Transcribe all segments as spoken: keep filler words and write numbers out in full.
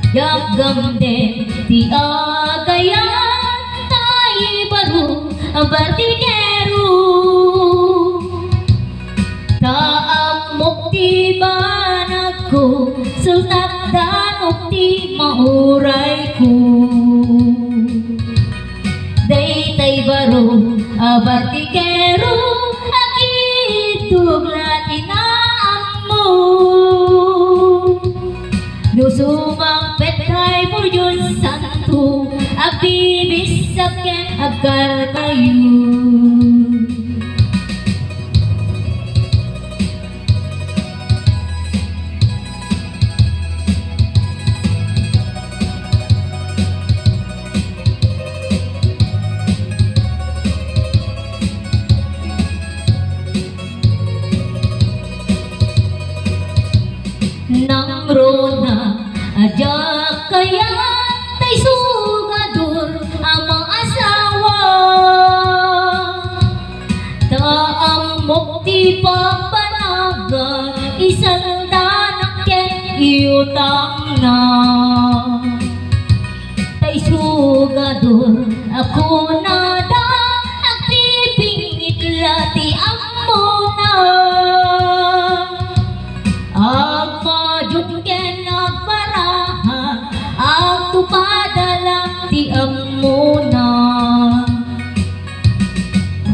Diak gamden ti agayat, tay baro a bartikero. Ta ammok ti banagko, sultak danok ti maurayko. Daytay baro a bartikero, agidog la ti naammo. No sumangpet kay Burgos Santo, agbibissak ken agkarkayo. Nangruna a diak kayat tay sugador a maasawa. Ta ammok ti pabanagan, isandanak ken iutangna. Tay sugador a kunada, agpipingit la ti ammona. Agmadiok ken agbaraha, agtupada la ti ammona.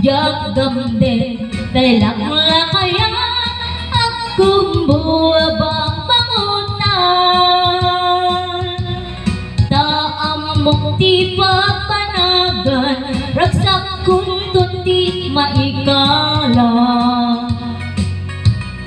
Diak gamden tay laklakayan, agkumbo